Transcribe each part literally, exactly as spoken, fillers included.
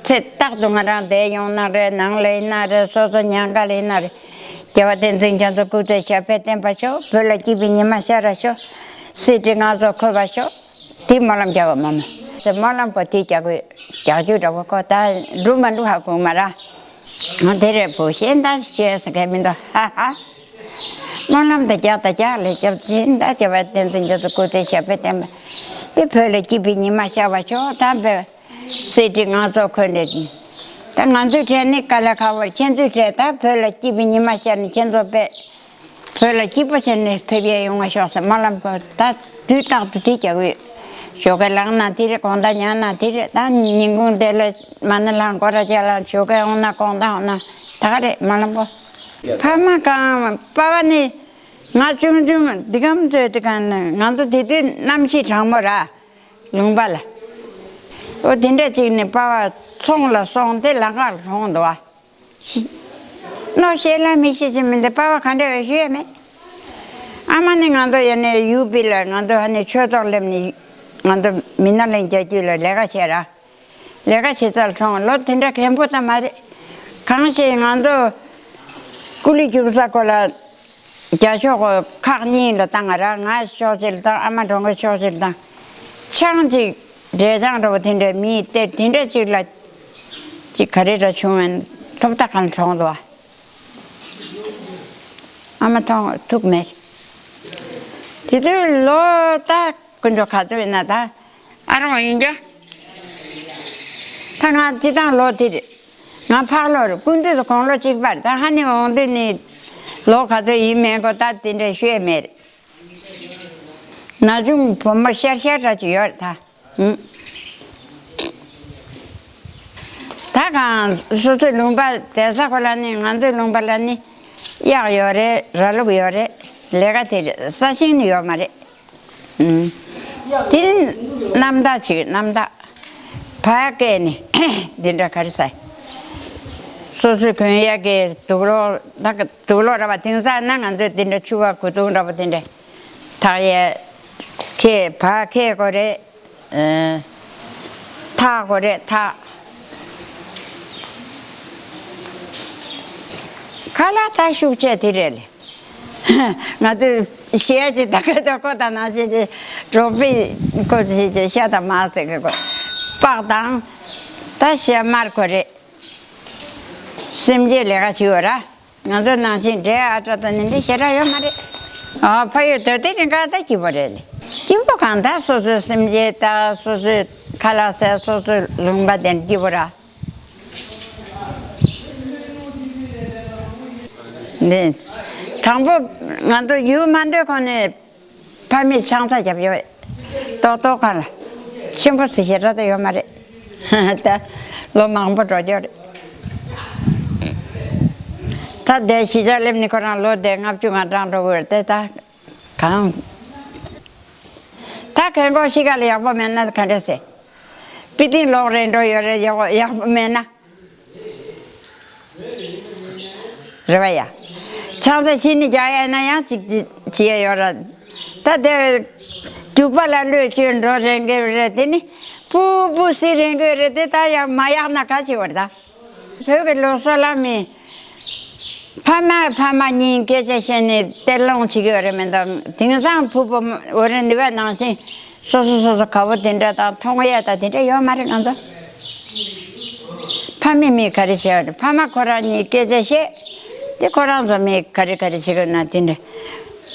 ཚེ་རྟག་ཏུ་ང་རང་བསྡད་ཡོང་ན་རེད། ནང་ལ་ཡིན་ན་རེད། སོ་སོ་ཉག་ག་ལ་ཡིན་ན་རེད། རྒྱལ་བ་བསྟན་འཛིན་རྒྱ་མཚོ་སྐུ་ཚེ་ཞབས་པད་བརྟན་པར་ཤོག་བོད་ལ་སྐྱིད་པའི་ཉི་མ་ཤར་བར་ཤོག་གསེར་ཁྲི་མངའ་གསོལ་འཁོལ་བར་ཤོག་དེ་སྨོན་ལམ་རྒྱག་དགོས་མ་མོ། སྨོན་ལམ་པོ་དེ་རྒྱག་དགོས། རྒྱག་རྒྱུ་འདྲ་བོ་ཁོ་ད་འགྲུབ་མ་འགྲུབ་ཧ་གོ་མ་ར། ང་དེ་རེད་བུ་ཤེས་ད་ཤེས་ཟེར་མཁན་མི་འདུག་ཧ་ཧ། སྨོན་ལམ་དང་རྒྱག་དང་རྒྱག་ལས་རྒྱབ་ཟིན་ད་བྱ་བ་བསྟན་འཛིན་རྒྱ་མཚོ་སྐུ་ཚེ་ཞབས་པད་བརྟན་པ། དེ་བོད་ལ་སྐྱིད་པའི་ཉི་མ་ཤར་བར་ཤོག་ད་བོད། གསེར་ཁྲི་མངའ་གསོལ་འཁོལ་འདྲ། ད་ང་ཚོའི་གྲས་ནི་དཀའ་ལས་ཁག་པོར་ཁྱེད་ཚོའི་གྲས་ད་བོད་ལ་སྐྱིད་པའི་ཉི་མ་ཤར་ནས་ཁྱེད་ཚོ་དཔེ། བོད་ལ་སྐྱིད་པོ་བྱས་ནས་ཕེབས་ཡས་ཡོང་བ་ཤོག་ཟེར་སྨོན་ལམ་གོ་ད་དུས་རྟག་ཏུ་དེ་རྒྱག་དགོས། ཞོགས་ཀས་ལངས་ན་དེ་རེད། དགོང་དག་ཉལ་ན་དེ་རེད། ད་ཉིན་གུང་དེ་ལ་མ་ཎི་ལྷག་སྐོར་ར་རྒྱག་ལ་ཞོགས་ཀས་འོང་ན་དགོང་དག་འོང་ན་ད་ག་རེད་སྨོན་ལམ་གོ་ཕ་མ་གང་པ་བ་ནི་ང་ཆུང་ཆུང་འདི་གམ་ཚོད་དེ་གང་ནི་ང་ཚོ་དེ་དུས་གནམ་གཤིས་གྲང་མོ་ར། ལུང་པ་ལ། ཨོ་དེ་འདྲ་ཅིག་ནི་པ་བ་ཚོང་ལ་སོང་སྟེ་ལམ་ཁ་ལ་གྲོངས་འདུག་བ། ཤི། གནོད་བྱེད་ལ་མི་ཤེས་ཀྱི་མི་འདི་པ་བ་ག་འདྲ་བའི་ཤེས་མེད། ཨ་མ་ནི་ང་ཚོ་ཡ་ནས་ཡུ་པི་ལ་ང་ཚོ་ཧ་ནི་ཆོས་ཐོག་སླེབས་ནས་ང་ཚོ་མི་ནག་ལེན་རྒྱག་རྒྱུ་ལ་ལས་ཀ་བྱས་ར། ལས་ཀ་བྱེད་ཚར་གྲོངས། ལོ་དེ་འདྲ་མཁན་པོ་ཙམ་མ་རེད། གང་ཞིག་ང་ཚོ་ཀུ་ལི་རྒྱུག་ས་ཁོ་ལ་རྒྱ་ཤོག་གོ་ཁག་གཉིས་ལ་བཏང་ང་ར། ང་ཕྱོགས་གཅིག་ལ་བཏང་། ཨ་མ་གྲོངས་ཀྱི་ཕྱོགས་གཅིག་ལ་བཏང་། ཆང་ཅིག་འབྲས་ཆང་འདྲ་བོ་དེ་འདྲ་མིས་སྟེར་དེ་འདྲ་ཅིག་ལ་ཅིག་ག་རེ་འདྲ་བྱུང་བས་ཐོབ་ཐང་གང་གྲོངས་འདུག་བ། ཨ་མ་ཐོང་ཐུག་མེད། དེ་དུས་ལོ་ད་དཀོན་མཆོག་ག་ཚོད་ཡིན་ན་ད། ཨ་རོང་ཡིན་རྒྱ། ད་ང་སྤྱི་བཏང་ལོ་དེ་རེད། ང་ཕག་ལོ་རེད། ཀུན་ཏུ་དགུང་ལོ་གཅིག་པར་ད་ཧ་ནི་འོང་དུས་ནི་ལོ་ག་ཚོད་ཡིན་མིན་གོ་ད་དེ་འདྲ་ཤོད་མེད་རེད། ན་ཆུང་བུ་མོ་ཤར་ཤར་འདྲ་ཅིག་ཡོད་རེད་ད། ཨུམ། ད་གང་སོ་སོའི་ལུང་པ་བསྡད་ས་ཁོ་ལ་ནི་ང་ཚོའི་ལུང་པ་ལ་ནི་གཡག་ཡོད་རེད། ར་ལུག་ཡོད་རེད། ལས་ཀ་དེ་རེད། ས་ཞིང་ནི་ཡོད་མ་རེད། ཨུམ། དེ་ནི་གནམ་བདག་ཅིག་གནམ་བདག་ཕ་སྐད་ནི་འདི་འདྲ་ག་རེ་ཟ། སོ་སོའི་གོན་ཡག་གི་དུག་ལོག་ད་དུག་ལོག་ར་བ་དེང་སང་ན་ང་ཚོས་དེ་འདྲ་ཕྱུ་པ་གོས་ཐུང་འདྲ་པོ་དེ་འདྲ་ཐག་ཡས་ཁྱེད་ཕ་ཁྱེད་དགོས་རེད། ཨེ། ཐག་དགོས་རེད་ཐག་ཁ་ལག་ད་ཤུགས་ཆེ་དེ་རེད་ལེ། ང་ཚོས་གཞས་ཅིག་ད་ག་ད་ཁོ་དང་ནང་བཞིན་གྱི་གྲོགས་པོས་ཁོ་ཅིག་གི་ཤ་དང་མར་ཟེར་གི་གོ་སྤགས་དང་ད་གཞས་མར་དགོས་རེད། སེམས་ཅན་ལས་ཀ་བྱེད་འོ་ར། ང་ཚོ་ནང་བཞིན་འདྲེ་ཨ་ཏྲ་ཏ་ནི་འདྲེ་ཞེ་དྲག་ཡོད་མ་རེད། ཨ་ཕ་ཡུལ་དོ་དེ་རིང་ག་ད་སྐྱིད་པོ་རེད་ལེ། སྐྱིད་པོ་གང་ད་སོ་སོའི་སེམས་ཅན་ད་སོ་སོའི་ཁ་ལག་ཟས་སོ་སོའི་ལུང་པ་དེ་སྐྱིད་པོ་ར། འདི། དང་པོ་ང་ཚོ་ཡུལ་མ་འདོད་གོང་ནས། ཕ་མས་ཆང་ས་བརྒྱབ་ཡོད། ཏོག་ཏོག་ག་ལ། ཆེན་པོ་ཟེར་ཞེ་དྲག་ད་ཡོད་མ་རེད། ད་ལོ་མང་པོ་འགྲོ་རྒྱུ་རེད། ད་དེ་གཞིས་ཆགས་སླེབས་ནས་ཁོ་རང་ལོ་དེ་ལྔ་བཅུ་ང་གྲངས་འགྲོ་གི་རེད་དེ་ད་གང་། ད་རྒན་གོག་གཤིས་ཀ་ལ་ཡག་པོ་མེད་ན་ག་འདྲ་ཟེར། པི་ཏིང་ལོག་རེད་འགྲོ་ཡོད་རེད། ཡག་པོ་ཡག་པོ་མེད་ན། རེད་བ་ཡ། ཆང་ས་ཕྱི་ནས་རྒྱག་ཡ་ན་ཡང་ཅིག་ཅིག་བྱེད་ཡ་ཡོད་ར། ད་དེ་རྒྱུག་པ་ལ་བློས་བཅོལ་འགྲོ་རན་གི་རེད་དེ་ནི། སྤུ་སྤུ་སི་རན་གི་རེད་དེ་ད་ཡང་མ་ཡག་ན་ག་བྱེད་བར་ད། བོད་ཀྱི་ལུགས་སྲོལ་ལ་མི། ཕ་མ་ཕ་མ་གཉིས་སྐད་ཆ་བཤད་ནས་གཏེར་ལོངས་བྱེད་ཀྱི་ཡོད་རེད་མི་འདུག་དེང་སང་ཕུ་བོ་འོ་རེད་འདི་བ་ནང་བཞིན། སོ་སོ་སོ་སོ་དགའ་བོ་དེ་འདྲ་དང་མཐོང་ཡས་དང་དེ་འདྲ་ཡོད་མ་རེད་ང་ཚོ། ཕ་མས་མི་ག་རེ་བྱས་པ་རེད། ཕ་མ་ཁོ་རང་གཉིས་སྐད་ཆ་བཤད། དེ་ཁོ་རང་ཚོ་མི་ག་རེ་ག་རེ་བྱེད་དགོས་ན་དེ་འདྲ།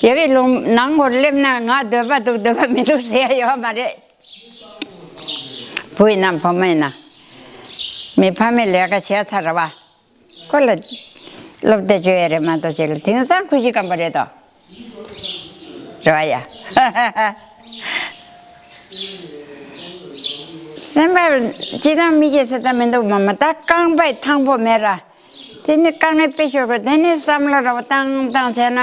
ཡ་གི་ལུང་ནང་སྒོར་སླེབས་ན་ང་འདོད་པ་འདུག་འདོད་པ་མི་འདུག་ཟེར་ཡ་ཡོད་མ་རེད། བུ་ཡིན་ན་བུ་མོ་ཡིན་ན། མི་ཕ་མས་ལས་ཀ་བྱས་ཚར་བ། ཁོ་ལ་སློབ་དེབ་བཅོལ་ཡ་རེད་མ་གཏོགས་ཅིག་ལ་དེང་སང་ཁུ་བྱུག་སྐམ་པོ་རེད་དོ། རེད་བ་ཡ། སེམས་པ་སྤྱི་བཏང་མི་སྐྱེ་ས་ད་མི་འདུག་མ་མ་ད་རྐང་པའི་ཐང་པོ་མེད་ར། དེ་ནི་དཀའ་ངལ་དཔེ་ཤོར་གི་དེ་ནི་བསམ་བློ་ར་བ་བཏང་བཏང་བྱས་ན།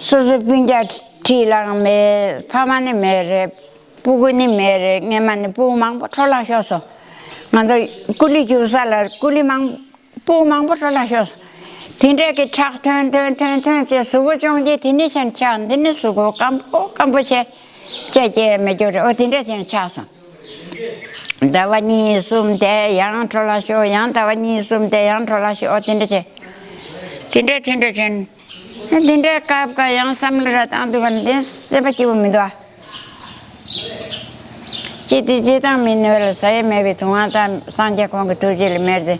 སོ་སོའི་སྤུན་ཀྱག་ཁྲིད་ལང་མེད། ཕ་མ་ནི་མེད་རེད། སྤུ་གུ་ནི་མེད་རེད། སྔས་མ་ནི་སྤུ་གུ་མང་པོ་འཕྲོ་བརླག་ཤོར་སོང་། ང་ཚོ་ཀུ་ལི་རྒྱུག་ས་ལ་ཀུ་ལི་མང་། སྤུ་གུ་མང་པོ་འཕྲོ་བརླག་ཤོར་སོང་། དེ་འདྲས་ཀྱི་ཁྲག་ཐོན་ཐོན་ཐོན་ཐོན་བྱས་གཟུགས་པོ་ཅུང་ཅིག་དེ་ནས་ཕྱིན་ཆགས་འདི་ནས་གཟུགས་པོ་སྐམ་པོ་སྐམ་པོ་བྱས་བཅད་བཅད་མི་འགྱུར་རེད། འོ་དེ་འདྲས་བྱས་ཆགས་སོང་། ཟླ་བ་གཉིས་གསུམ་དེ་ཡང་འཕྲོ་བརླག་ཤོག་ཡང་ཟླ་བ་གཉིས་གསུམ་དེ་ཡང་འཕྲོ་བརླག་ཤོག་དེ་འདྲ་བྱས། དེ་འདྲ་དེ་འདྲ་བྱས་ནས། དེ་འདྲའི་སྐབས་ཀ་ཡང་བསམ་བློ་ར་བཏང་དུས་ཀ་འདི་སེམས་པ་སྐྱིད་པོ་མི་འདུག་ཨ། ཅི་སྟེ་ཅི་དང་མི་ནུས་པར་ཟ་ཡས་མེད་པའི་དུས་ང་ད་སངས་རྒྱས་ཁོང་གི་ཐུགས་རྗེ་ལ་མེར་ཏེ།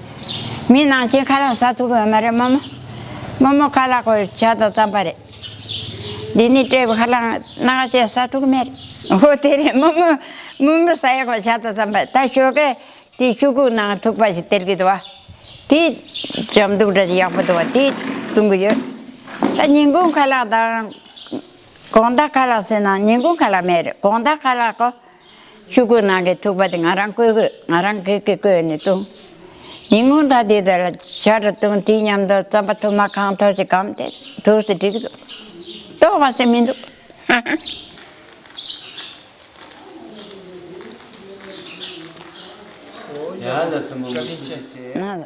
མི་ནང་ཆེན་ཁ་ལག་ཟ་ཐུབ་ཀྱི་ཡོད་མ་རེད་རྨོ་མོ། རྨོ་མོ་ཁ་ལག་ཁོ་ཇ་དང་རྩམ་པ་རེད། འདི་ནི་སྤྲད་པའི་ཁ་ལག་སྣ་ཁ་ཆེ་ཟ་ཐུབ་ཀྱི་མེད་རེད། འོ་དེ་རེད་རྨོ་མོ། རྨོ་མོ་ཟ་ཡས་ཁོ་ཇ་དང་རྩམ་པ་ད་ཞོགས་ཀས། དེ་ཆུ་ཁུག་ནང་ཐུག་པ་ཞིག་སྟེར་གྱི་འདུག་བ། དེ་འཇམ་འདུག་འདྲ་ཞིག་ཡག་པོ་འདུག་བ་དེ་བཏུང་གི་ཡོད། ད་ཉིན་གུང་ཁ་ལག་དང་དགོང་དག་ཁ་ལག་ཟེར་ན་ཉིན་གུང་ཁ་ལག་མེད་རེད། དགོང་དག་ཁ་ལག་གོ། ཆུ་ཁུག་ནང་གི་ཐུག་པ་དེ་ང་རང་བསྐོལ་དགོས། ང་རང་གིས་གིས་བསྐོལ་ནས་བཏུང་། ཉིན་གུང་ད་དེ་དེར་ཇ་ར་བཏུང་དེའི་མཉམ་དུ་རྩམ་པ་ཐུར་མ་གང་ཐོག་ཅིག་སྒམ་དེ་ཐུག་སེ་འགྲིག་གི་འདུག་ལྟོགས་པ་ཟེར་མི་འདུག་ཡ་ལ་སུ་མོ་མོ་ཐུགས་རྗེ་ཆེ། ང་ལ།